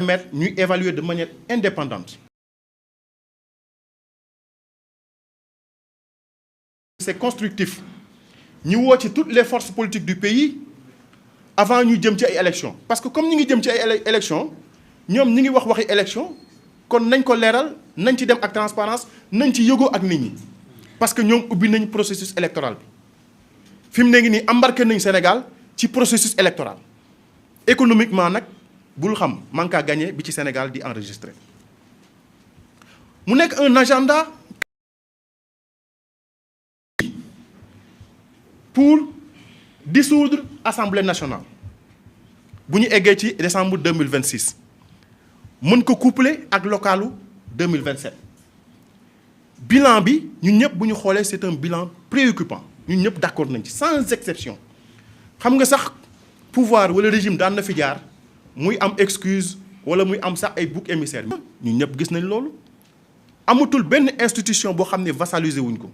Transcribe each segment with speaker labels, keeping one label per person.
Speaker 1: permettre ñuy évaluer de manière indépendante. C'est constructif ñu woo ci toutes les forces politiques du pays avant ñu jëm ci ay élections parce que comme ñi ngi jëm ci ay élections ñoom ñi ngi wax waxi élection kon nañ ko leeral nañ ci dem ak transparence nañ ci yëgoo ak nit ñi parce que ñoom ubbi nañ processus électoral bi fi mu ne ngi nii embarqué nañ Sénégal ci processus électoral économiquement nag bul xam manque à gagner bi ci Sénégal di enregistré mu nekk un agenda pour dissoudre Assemblée nationale bu ñu eggee ci décembre 2026 mën ko coupler ak localu 2027 bilan bi ñun ñëpp bu ñu xoolee c'est un bilan préoccupant ñun ñëpp d'accord nañ ci sans exception xam nga sax pouvoir wala régime daan na fi jaar muy am excuse wala muy am sax ay bouc émissaire ñun ñëpp gis nañ loolu amatul benn institution boo xam ne vassalisé wuñ ko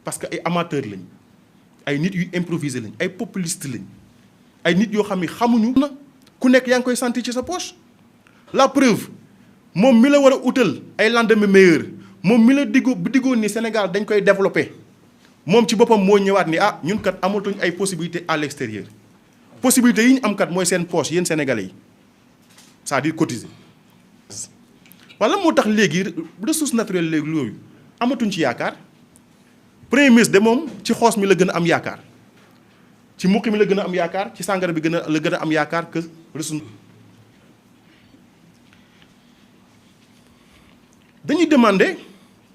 Speaker 1: parce que ay amateurs lañ ay nit yu improvisé lañ ay populistes lañ ay nit yoo xam ne xamuñu na ku nekk yaa ngi koy sentir ci sa poche la preuve moom mi la war a utal ay lendemain meilleur moom mi la diggoon ni Sénégal dañ koy développer moom ci boppam moo ñëwaat ni ah ñun kat amatuñ ay possibilités à l'extérieur possibilités yi ñu am kat mooy seen poche yéen sénégalais yi c'est-à-dire cotiser. wala moo tax léegi ressources naturelles léegi yooyu amatuñ ci yaakaar premier ministre de moom ci xoos mi la gën a am yaakaar ci mukki mi la gën a am yaakaar ci sàngara bi la gën a am yaakaar que ressources. dañuy demander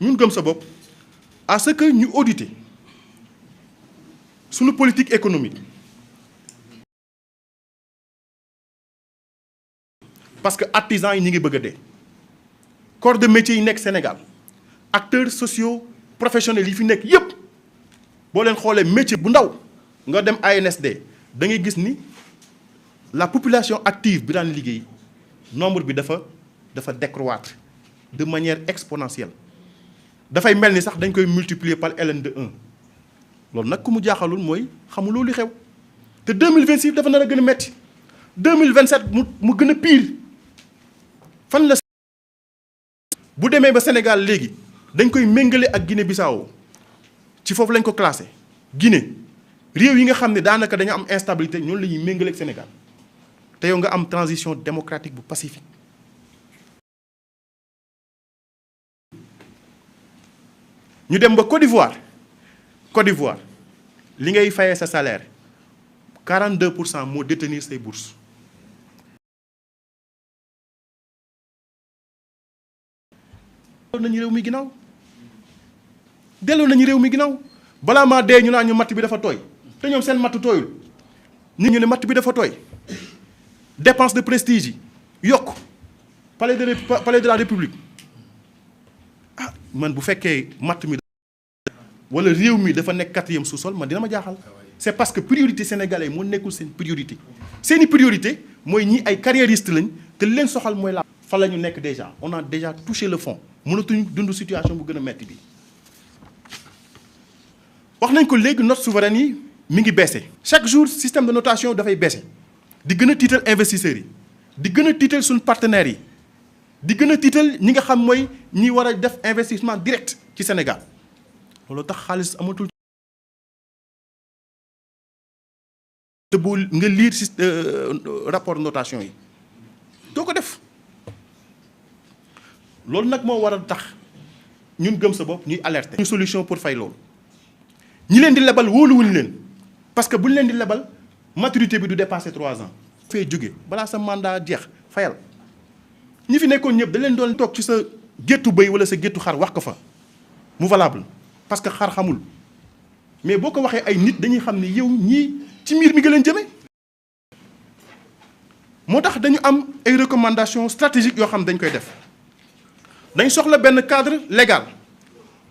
Speaker 1: ñun gëm sa bopp à ce que ñu auditer suñu politique économique parce que artisans yi ñi ngi bëgg a dee corps de métier yi nekk Sénégal acteurs sociaux professionnels yi fi nekk yépp boo leen xoolee métier bu ndaw nga dem ANSD da ngay gis ni la population active bi daan liggéey nombre bi dafa décroître de manière exponentielle dafay mel ni sax dañ koy multiplier par ln de 1 loolu nag ku mu jaaxalul mooy xamuloo li xew te 2026 dafa nar a gën a metti 2027 mu gën a pire fan la bu demee ba Sénégal léegi dañ koy méngale ak Guinée-Bissau ci foofu lañ ko classé Guinée réew yi nga xam ne daanaka dañu am instabilité ñoom la ñuy méngale ak Sénégal te yow nga am transition démocratique bu pacifique. ñu dem ba Côte d'Ivoire li ngay fayee sa salaire 42% moo détenir say bourses. delloo nañu réew mi ginnaaw balaa maa dee ñu naan ñu matt bi dafa tooy te ñoom seen matt tooyul nit ñu ne matt bi dafa tooy dépense de prestige yi yokk palais de la République ah man bu fekkee matt mi wala réew mi dafa nekk 4e sous-sol man dina ma jaaxal c'est parce que priorité sénégalais moo nekkul seen priorité seeni priorité mooy ñi ay carriéristes lañ te leen soxal mooy la fa la ñu nekk déjà on a déjà touché le fond mënatuñu dund situation bu gën a metti bi wax nañ ko léegi note souveraine yi mi ngi baissé chaque jour système de notation dafay baissé di gën a tiital investisseurs yi di gën a tiital suñu partenaires yi di gën a tiital ñi nga xam mooy ñi war a def investissement direct ci Sénégal loolu tax xaalis amatul. te bu nga lire si rapport notation yi doo ko def loolu nag moo war a tax ñun gëm sa bopp ñuy alerter. ñu solution pour fay loolu ñi leen di lebal wóoluwuñu leen parce que bu ñu leen di lebal maturité bi du dépasser 3 ans. fee jóge balaa sa mandat jeex fayal ñi fi nekkoon ñëpp da leen doon toog ci sa géttu bëy wala sa géttu xar wax ko fa mu valable parce que xar xamul mais boo ko waxee ay nit dañuy xam ne yow ñii ci miir mi nga leen jëmee. moo tax dañu am ay recommandations stratégiques yoo xam dañ koy def dañ soxla benn cadre légal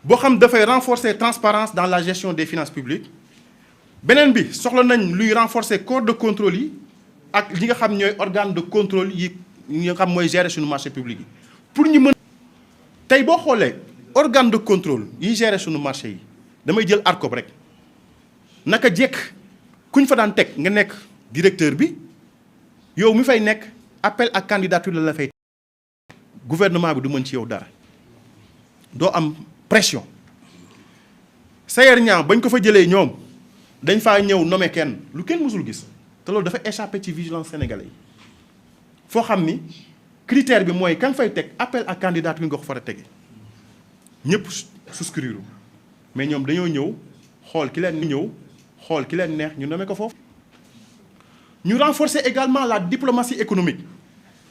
Speaker 1: boo xam dafay renforcer transparence dans la gestion des finances publiques beneen bi soxla nañ luy renforcer corps de contrôle yi ak li nga xam ñooy organe de contrôle yi nga xam mooy gérer suñu marché public yi pour ñu mën. tey boo xoolee organe de contrôle yi gérer suñu marché yi damay jël ARCOP rek naka jekk kuñ fa daan teg nga nekk directeur bi yow mi fay nekk appel à candidature la fay gouvernement bi du mën ci yow dara doo am pression Sayer Niang bañ ko fa jëlee ñoom dañ faa ñëw nommé kenn lu kenn mësul gis te loolu dafa échappé ci vigilance sénégalais yi foo xam ni critère bi mooy kan fay teg appel à candidature nga ko far a tege ñëpp souscrire mais ñoom dañoo ñëw xool ki leen neex ñu nommé ko foofu. ñu renforcer également la diplomatie économique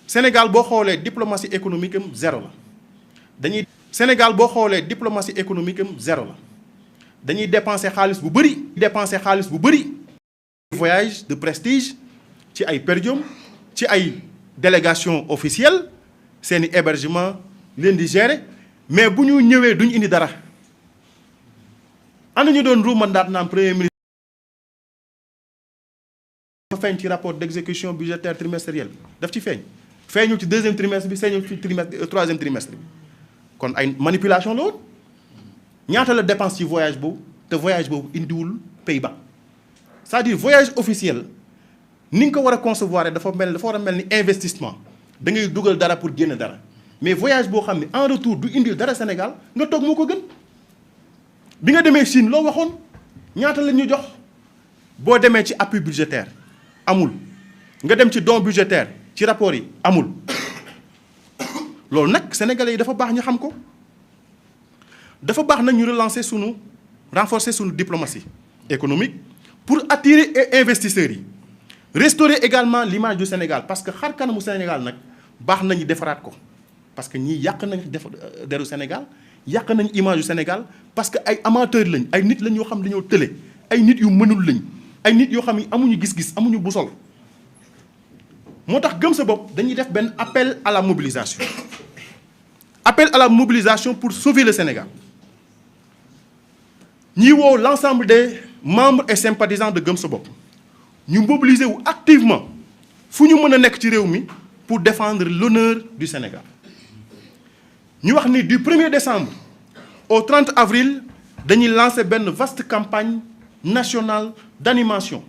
Speaker 1: Sénégal boo xoolee diplomatie économique am zéro la dañuy diplomatie économique am zéro la dañuy dépenser xaalis bu bëri voyage de prestige ci ay per diem ci ay délégation officielle seeni hébergement leen di gérer mais bu ñu ñëwee duñ indi dara ana ñu doon ruumandaat naan premier ministre dafa feeñ ci rapport d'exécution budgétaire trimestriel daf ci feeñul ci deuxième trimestre bi feeñul ci troisième trimestre bi kon ay manipulation la woon ñaata la dépense ci voyage boobu te voyage boobu indiwul Pays-Bas c'est-à-dire voyage officiel ni nga ko war a concevoir dafa war a mel ni investissement da ngay dugal dara pour génn dara mais voyage boo xam ne en retour du indil dara Sénégal nga toog moo ko gën bi nga demee Chine loo waxoon ñaata la ñu jox boo demee ci appui budgétaire amul nga dem ci don budgétaire ci rapport yi amul loolu nag sénégalais yi dafa baax ñu xam ko dafa baax nag ñu renforcer sunu diplomatie économique pour attirer investisseurs yi restaurer également l'image du Sénégal parce que xar kanamu Sénégal nag baax nañu defaraat ko parce que ñii yàq nañ deru Sénégal yàq nañ image du Sénégal parce que ay amateurs lañ ay nit lañ yoo xam dañoo tële ay nit yu mënul lañ ay nit yoo xam ne amuñu gis-gis amuñu busol moo tax gëm sa bopp dañuy def benn appel à la mobilisation pour sauver le Sénégal ñi woo l'ensemble des membres et sympathisants de gëm sa bopp ñu mobiliser wu activement fu ñu mën a nekk ci réew mi pour défendre l'honneur du Sénégal ñu wax ni du 1er décembre au 30 avril dañuy lancer benn vaste campagne nationale d'animation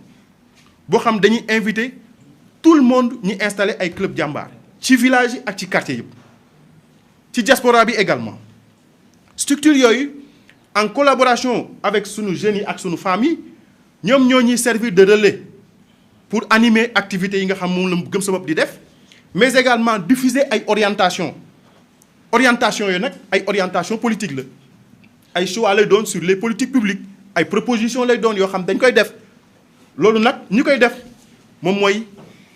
Speaker 1: boo xam dañuy inviter tout le monde ñu installer ay club jàmbaar ci village yi ak ci quartier yëpp ci diaspora bi également structure yooyu en collaboration avec sunu jeunes yi ak sunu famille ñoom ñoo ñuy servir de relais pour animer activités yi nga xam moom la gëm sa bopp di def mais également diffuser ay orientation yooyu nag ay orientation politique la ay choix lay doon sur les politiques publiques ay propositions lay doon yoo xam dañ koy def loolu nag ñi koy def moom mooy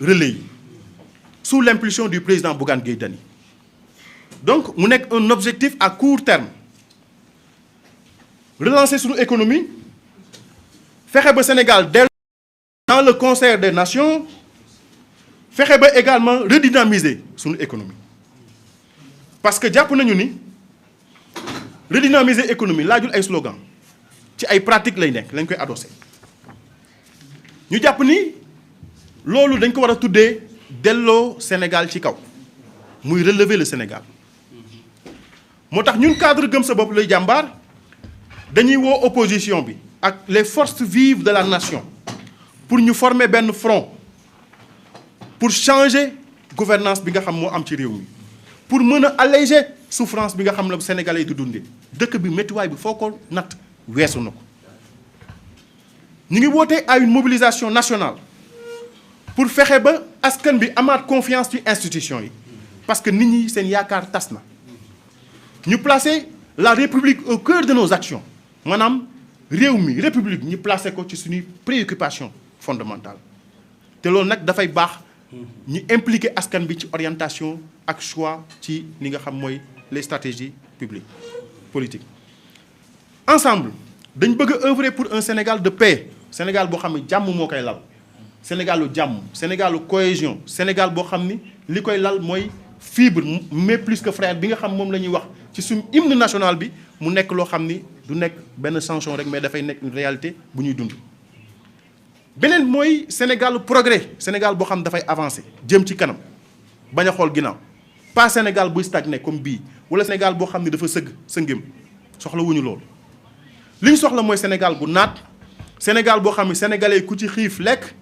Speaker 1: relais yi sous l'impulsion du président Bougane Gueye Dany donc mu nekk un objectif à court terme relancer suñu économie fexe ba Sénégal dellu dans le concert des nations fexe ba également redynamiser suñu économie parce que jàpp nañu ni redynamiser économie laajul ay slogan ci ay pratiques lay nekk lañ koy adossé ñu jàpp ni loolu dañ ko war a tuddee delloo Sénégal ci kaw muy relever le Sénégal moo tax ñun cadre gëm sa bopp lay jàmbaar dañuy woo opposition bi ak les forces vives de la nation pour ñu former benn front pour changer gouvernance bi nga xam moo am ci réew mi pour mën a alléger souffrance bi nga xam la Sénégalais yi di dundee dëkk bi méttiwaay bi foo ko natt weesu na ko ñu ngi woote à une mobilisation nationale pour fexe ba askan bi amaat confiance ci institution yi parce que nit ñi seen yaakaar tas na ñu placer la république au cœur de nos actions maanaam réew mi république ñu placer ko ci suñuy préoccupation fondamentale te loolu nag dafay baax ñu impliquer askan bi ci orientation ak choix ci li nga xam mooy les stratégies publiques politiques ensemble dañ bëgg a œuvrer pour un Sénégal de paix Sénégal boo xam ne jàmm moo koy lal Sénégalu jàmm Sénégalu cohésion Sénégal boo xam ni li koy lal mooy fibre mais plus que frère bi nga xam moom la ñuy wax ci suñu hymne national bi mu nekk loo xam ni du nekk benn chanson rek mais dafay nekk une réalité bu ñuy dund. beneen mooy Sénégalu progrès Sénégal boo xam dafay avancer jëm ci kanam bañ a xool ginnaaw pas Sénégal buy stagné comme bii wala Sénégal boo xam ne dafa sëngëm soxla wuñu loolu. li ñu soxla mooy Sénégal gu naat Sénégal boo xam ne sénégalais ku ci xiif lekk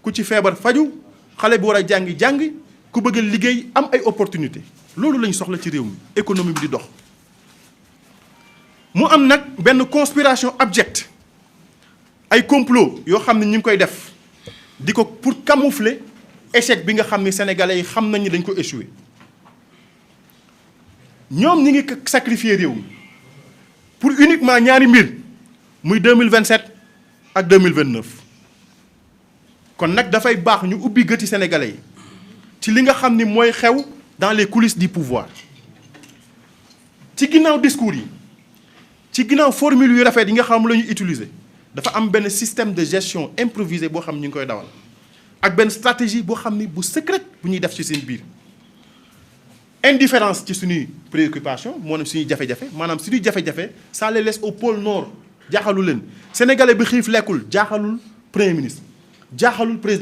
Speaker 1: ku ci feebar faju xale bu war a jàngi ku bëgg a liggéey am ay opportunité loolu lañ soxla ci réew mi économie bi di dox mu am nag benn conspiration abjecte ay complot yoo xam ne ñu ngi koy def di ko pour camoufler échec bi nga xam ni sénégalais yi xam nañ ni dañ ko échoué ñoom ñi ngi sacrifier réew mi pour uniquement ñaari mbir muy 2027 ak 2029 kon nag dafay baax ñu ubbi gëti sénégalais yi ci li nga xam ni mooy xew dans les coulisses du pouvoir ci ginnaaw discours yi ci ginnaaw formule yu rafet yi nga xam la ñuy utiliser dafa am benn système de gestion improvisé boo xam ñu ngi koy dawal ak benn stratégie boo xam ni bu secrète bu ñuy def ci seen biir indifférence ci suñuy préoccupation maanaam suñuy jafe-jafe maanaam suñuy jafe-jafe ça les laisse au pôle nord jaaxalu leen sénégalais bi xiif lekkul jaaxalul premier ministre jaaxalul président